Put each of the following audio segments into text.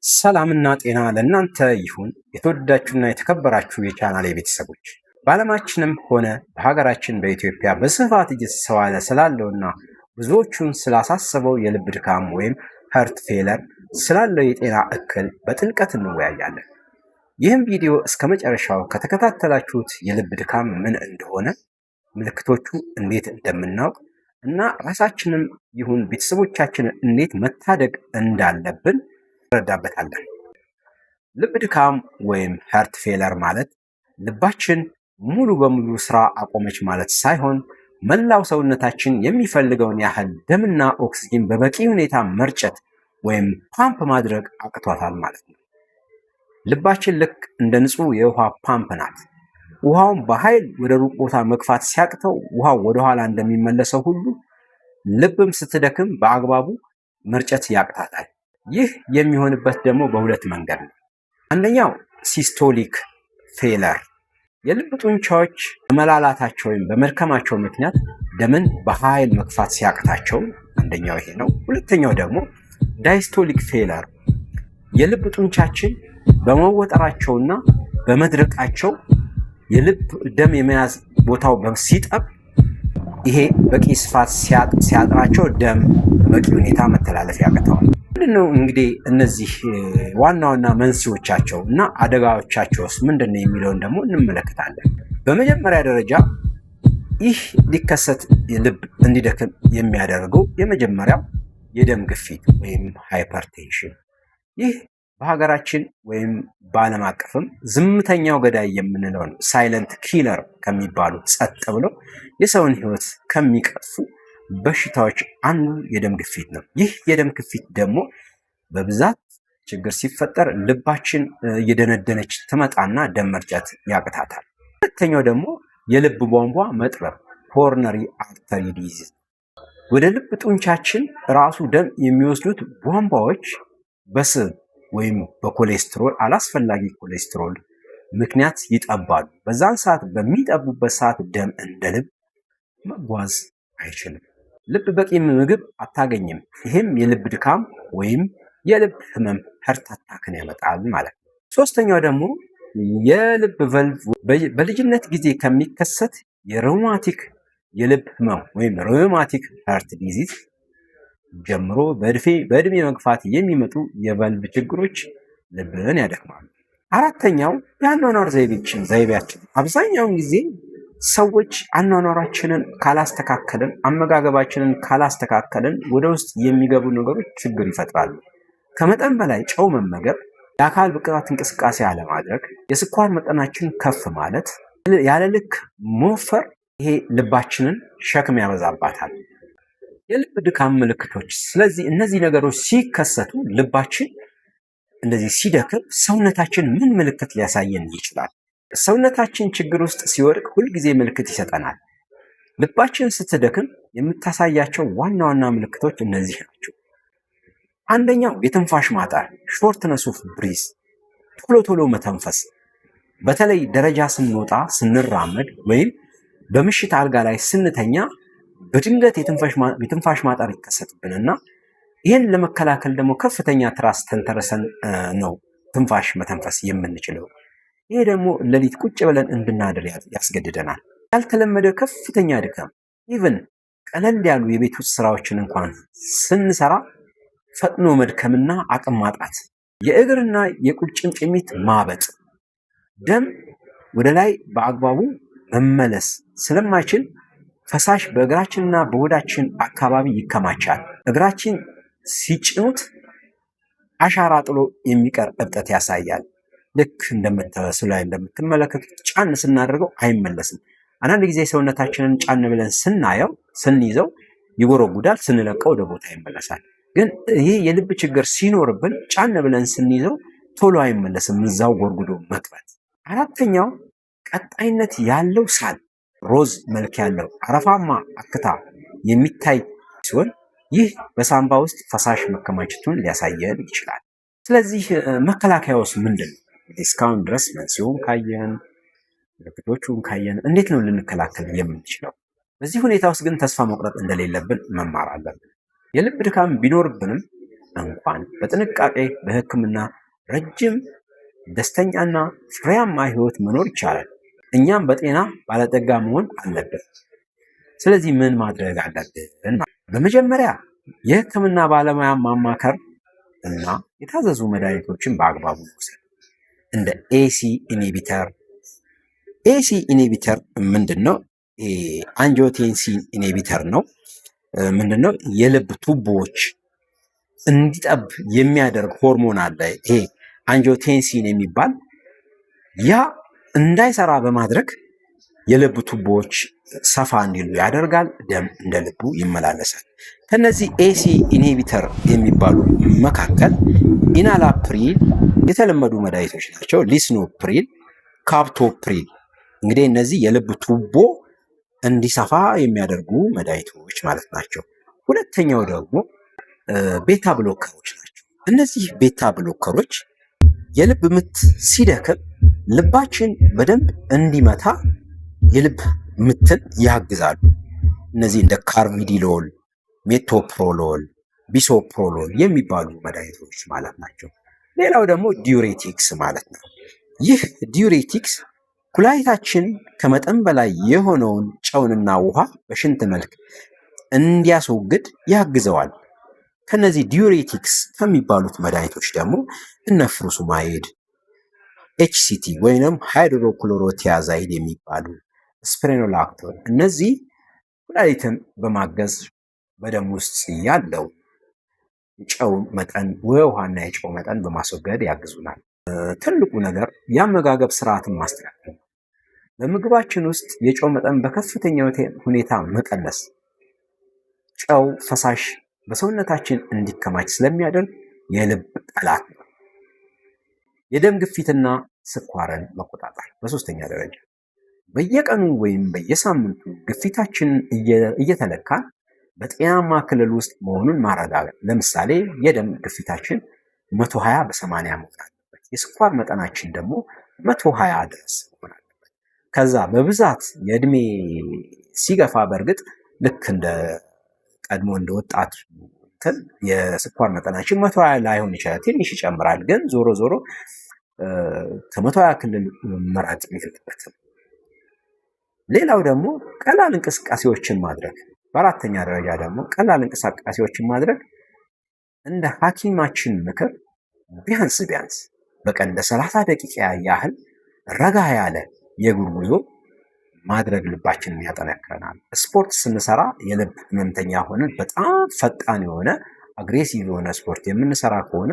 ሰላምና ጤና ለእናንተ ይሁን። የተወደዳችሁና የተከበራችሁ የቻናሌ ቤተሰቦች፣ በዓለማችንም ሆነ በሀገራችን በኢትዮጵያ በስፋት እየተስተዋለ ስላለውና ብዙዎቹን ስላሳሰበው የልብ ድካም ወይም heart failure ስላለው የጤና እክል በጥልቀት እንወያያለን። ይህም ቪዲዮ እስከ መጨረሻው ከተከታተላችሁት የልብ ድካም ምን እንደሆነ፣ ምልክቶቹ እንዴት እንደምናውቅ እና ራሳችንም ይሁን ቤተሰቦቻችንን እንዴት መታደግ እንዳለብን እንረዳበታለን። ልብ ድካም ወይም heart failure ማለት ልባችን ሙሉ በሙሉ ስራ አቆመች ማለት ሳይሆን መላው ሰውነታችን የሚፈልገውን ያህል ደምና ኦክስጂን በበቂ ሁኔታ መርጨት ወይም ፓምፕ ማድረግ አቅቷታል ማለት ነው። ልባችን ልክ እንደ ንጹህ የውሃ ፓምፕ ናት። ውሃውን በኃይል ወደ ሩቅ ቦታ መግፋት ሲያቅተው ውሃው ወደኋላ እንደሚመለሰው ሁሉ ልብም ስትደክም በአግባቡ መርጨት ያቅታታል። ይህ የሚሆንበት ደግሞ በሁለት መንገድ ነው። አንደኛው systolic failure፣ የልብ ጡንቻዎች በመላላታቸው ወይም በመድከማቸው ምክንያት ደምን በኃይል መግፋት ሲያቅታቸው አንደኛው ይሄ ነው። ሁለተኛው ደግሞ diastolic failure፣ የልብ ጡንቻችን በመወጠራቸውና በመድረቃቸው የልብ ደም የመያዝ ቦታው ሲጠብ ይሄ በቂ ስፋት ሲያጥራቸው ደም በበቂ ሁኔታ መተላለፍ ያቅተዋል። ምንድነው እንግዲህ እነዚህ ዋና ዋና መንስኤዎቻቸው እና አደጋዎቻቸውስ ምንድን ነው የሚለውን ደግሞ እንመለከታለን። በመጀመሪያ ደረጃ ይህ ሊከሰት ልብ እንዲደክም የሚያደርገው የመጀመሪያው የደም ግፊት ወይም hypertension። ይህ በሀገራችን ወይም በዓለም አቀፍም ዝምተኛው ገዳይ የምንለው ነው። Silent killer ከሚባሉ፣ ጸጥ ብለው የሰውን ሕይወት ከሚቀጥፉ በሽታዎች አንዱ የደም ግፊት ነው። ይህ የደም ግፊት ደግሞ በብዛት ችግር ሲፈጠር ልባችን እየደነደነች ትመጣና ደም መርጨት ያቅታታል። ሁለተኛው ደግሞ የልብ ቧንቧ መጥበብ፣ coronary artery disease። ወደ ልብ ጡንቻችን ራሱ ደም የሚወስዱት ቧንቧዎች በስብ ወይም በኮሌስትሮል፣ አላስፈላጊ ኮሌስትሮል ምክንያት ይጠባሉ። በዛን ሰዓት፣ በሚጠቡበት ሰዓት ደም እንደ ልብ መጓዝ አይችልም። ልብ በቂ ምግብ አታገኝም። ይህም የልብ ድካም ወይም የልብ ህመም heart attack ን ያመጣል ማለት ነው። ሶስተኛው ደግሞ የልብ ቨልቭ፣ በልጅነት ጊዜ ከሚከሰት የ rheumatic የልብ ህመም ወይም rheumatic heart disease ጀምሮ በእድሜ መግፋት የሚመጡ የቫልቭ ችግሮች ልብን ያደክማሉ። አራተኛው የአኗኗር ዘይቤያችን። አብዛኛውን ጊዜ ሰዎች አኗኗራችንን ካላስተካከልን፣ አመጋገባችንን ካላስተካከልን ወደ ውስጥ የሚገቡ ነገሮች ችግር ይፈጥራሉ። ከመጠን በላይ ጨው መመገብ፣ የአካል ብቃት እንቅስቃሴ አለማድረግ፣ የስኳር መጠናችን ከፍ ማለት፣ ያለ ልክ መወፈር፣ ይሄ ልባችንን ሸክም ያበዛባታል። የልብ ድካም ምልክቶች። ስለዚህ እነዚህ ነገሮች ሲከሰቱ፣ ልባችን እንደዚህ ሲደክም ሰውነታችን ምን ምልክት ሊያሳየን ይችላል? ሰውነታችን ችግር ውስጥ ሲወድቅ ሁልጊዜ ምልክት ይሰጠናል። ልባችን ስትደክም የምታሳያቸው ዋና ዋና ምልክቶች እነዚህ ናቸው። አንደኛው የትንፋሽ ማጠር፣ shortness of breath፣ ቶሎ ቶሎ መተንፈስ። በተለይ ደረጃ ስንወጣ፣ ስንራመድ ወይም በምሽት አልጋ ላይ ስንተኛ በድንገት የትንፋሽ ማጠር ይከሰትብንና ይህን ለመከላከል ደግሞ ከፍተኛ ትራስ ተንተርሰን ነው ትንፋሽ መተንፈስ የምንችለው። ይሄ ደግሞ ሌሊት ቁጭ ብለን እንድናድር ያስገድደናል። ያልተለመደ ከፍተኛ ድካም፣ even ቀለል ያሉ የቤት ውስጥ ስራዎችን እንኳን ስንሰራ ፈጥኖ መድከምና አቅም ማጣት፣ የእግርና የቁርጭምጭሚት ማበጥ፣ ደም ወደ ላይ በአግባቡ መመለስ ስለማይችል ፈሳሽ በእግራችንና በሆዳችን አካባቢ ይከማቻል። እግራችን ሲጭኑት አሻራ ጥሎ የሚቀር እብጠት ያሳያል። ልክ እንደምትመስሉ ላይ እንደምትመለከቱት ጫን ስናደርገው አይመለስም። አንዳንድ ጊዜ ሰውነታችንን ጫን ብለን ስናየው፣ ስንይዘው ይጎረጉዳል፣ ስንለቀው ወደ ቦታ ይመለሳል። ግን ይህ የልብ ችግር ሲኖርብን ጫን ብለን ስንይዘው ቶሎ አይመለስም፣ እዛው ጎርጉዶ መቅረት። አራተኛው ቀጣይነት ያለው ሳል፣ ሮዝ መልክ ያለው አረፋማ አክታ የሚታይ ሲሆን ይህ በሳምባ ውስጥ ፈሳሽ መከማቸቱን ሊያሳየን ይችላል። ስለዚህ መከላከያውስ ምንድን ነው? እስካሁን ድረስ መንስኤውን ካየን፣ ምልክቶቹን ካየን እንዴት ነው ልንከላከል የምንችለው? በዚህ ሁኔታ ውስጥ ግን ተስፋ መቁረጥ እንደሌለብን መማር አለብን። የልብ ድካም ቢኖርብንም እንኳን በጥንቃቄ በሕክምና ረጅም ደስተኛና ፍሬያማ ህይወት መኖር ይቻላል። እኛም በጤና ባለጠጋ መሆን አለብን። ስለዚህ ምን ማድረግ አለብን? በመጀመሪያ የህክምና ባለሙያ ማማከር እና የታዘዙ መድኃኒቶችን በአግባቡ መውሰድ። እንደ ACE inhibitor። ACE inhibitor ምንድን ነው? Angiotensin inhibitor ነው። ምንድን ነው? የልብ ቱቦዎች እንዲጠብ የሚያደርግ ሆርሞን አለ። ይሄ angiotensin የሚባል፣ ያ እንዳይሰራ በማድረግ የልብ ቱቦዎች ሰፋ እንዲሉ ያደርጋል። ደም እንደ ልቡ ይመላለሳል። ከነዚህ ACE inhibitor የሚባሉ መካከል enalapril የተለመዱ መድኃኒቶች ናቸው። Lisinopril፣ captopril፣ እንግዲህ እነዚህ የልብ ቱቦ እንዲሰፋ የሚያደርጉ መድኃኒቶች ማለት ናቸው። ሁለተኛው ደግሞ beta blocker ኦች ናቸው። እነዚህ beta blocker ኦች የልብ ምት ሲደክም ልባችን በደንብ እንዲመታ የልብ ምትን ያግዛሉ። እነዚህ እንደ carvedilol፣ metoprolol፣ bisoprolol የሚባሉ መድኃኒቶች ማለት ናቸው። ሌላው ደግሞ diuretics ማለት ነው። ይህ diuretics ኩላሊታችን ከመጠን በላይ የሆነውን ጨውንና ውሃ በሽንት መልክ እንዲያስወግድ ያግዘዋል። ከነዚህ diuretics ከሚባሉት መድኃኒቶች ደግሞ እነ furosemide፣ HCT ወይንም hydrochlorothiazide የሚባሉ፣ spironolactone፣ እነዚህ ኩላሊትን በማገዝ በደም ውስጥ ያለው ጨው መጠን፣ የውሃና የጨው መጠን በማስወገድ ያግዙናል። ትልቁ ነገር የአመጋገብ ስርዓትን ማስተካከል ነው። በምግባችን ውስጥ የጨው መጠን በከፍተኛ ሁኔታ መቀነስ ጨው ፈሳሽ በሰውነታችን እንዲከማች ስለሚያደርግ የልብ ጠላት ነው። የደም ግፊትና ስኳርን መቆጣጠር፣ በሶስተኛ ደረጃ በየቀኑ ወይም በየሳምንቱ ግፊታችንን እየተለካን በጤናማ ክልል ውስጥ መሆኑን ማረጋገጥ። ለምሳሌ የደም ግፊታችን 120 በ80 መሆን አለበት። የስኳር መጠናችን ደግሞ 120 ድረስ መሆን አለበት። ከዛ በብዛት የእድሜ ሲገፋ በእርግጥ ልክ እንደ ቀድሞ እንደ ወጣት እንትን የስኳር መጠናችን 120 ላይሆን ይችላል፣ ትንሽ ይጨምራል። ግን ዞሮ ዞሮ ከ120 ክልል መራቅ የለበትም። ሌላው ደግሞ ቀላል እንቅስቃሴዎችን ማድረግ። በአራተኛ ደረጃ ደግሞ ቀላል እንቅስቃሴዎችን ማድረግ፣ እንደ ሐኪማችን ምክር ቢያንስ ቢያንስ በቀን ለ30 ደቂቃ ያህል ረጋ ያለ የእግር ጉዞ ማድረግ ልባችንን ያጠነክረናል። ስፖርት ስንሰራ የልብ ህመምተኛ ሆነን በጣም ፈጣን የሆነ aggressive የሆነ ስፖርት የምንሰራ ከሆነ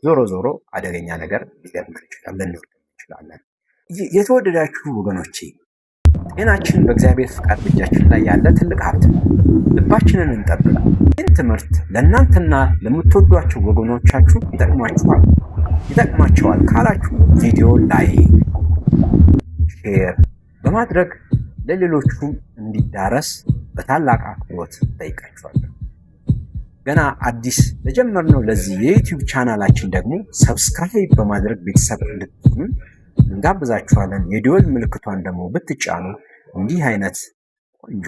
ዞሮ ዞሮ አደገኛ ነገር ሊገጥመን ይችላል፣ ልንወድቅ እንችላለን። የተወደዳችሁ ወገኖቼ፣ ጤናችን በእግዚአብሔር ፍቃድ በእጃችን ላይ ያለ ትልቅ ሀብት ነው። ልባችንን እንጠብቅ። ይህን ትምህርት ለእናንተና ለምትወዷቸው ወገኖቻችሁ ይጠቅማቸዋል ካላችሁ ቪዲዮ like፣ share በማድረግ ለሌሎቹም እንዲዳረስ በታላቅ አክብሮት ጠይቃችኋለሁ። ገና አዲስ ለጀመርነው ለዚህ የ YouTube ቻናላችን ደግሞ subscribe በማድረግ ቤተሰብ እንድትሆኑን እንጋብዛችኋለን። የደወል ምልክቷን ደግሞ ብትጫኑ እንዲህ አይነት ቆንጆ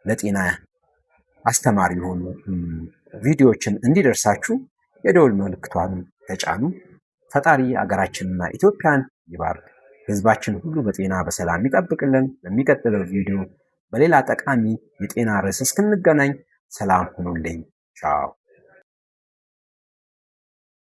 ለጤና አስተማሪ የሆኑ ቪዲዮዎችን እንዲደርሳችሁ የደወል ምልክቷን ተጫኑ። ፈጣሪ አገራችንና ኢትዮጵያን ይባርክ። ህዝባችን ሁሉ በጤና በሰላም ይጠብቅልን። በሚቀጥለው ቪዲዮ በሌላ ጠቃሚ የጤና ርዕስ እስክንገናኝ ሰላም ሁኑልኝ። ቻው።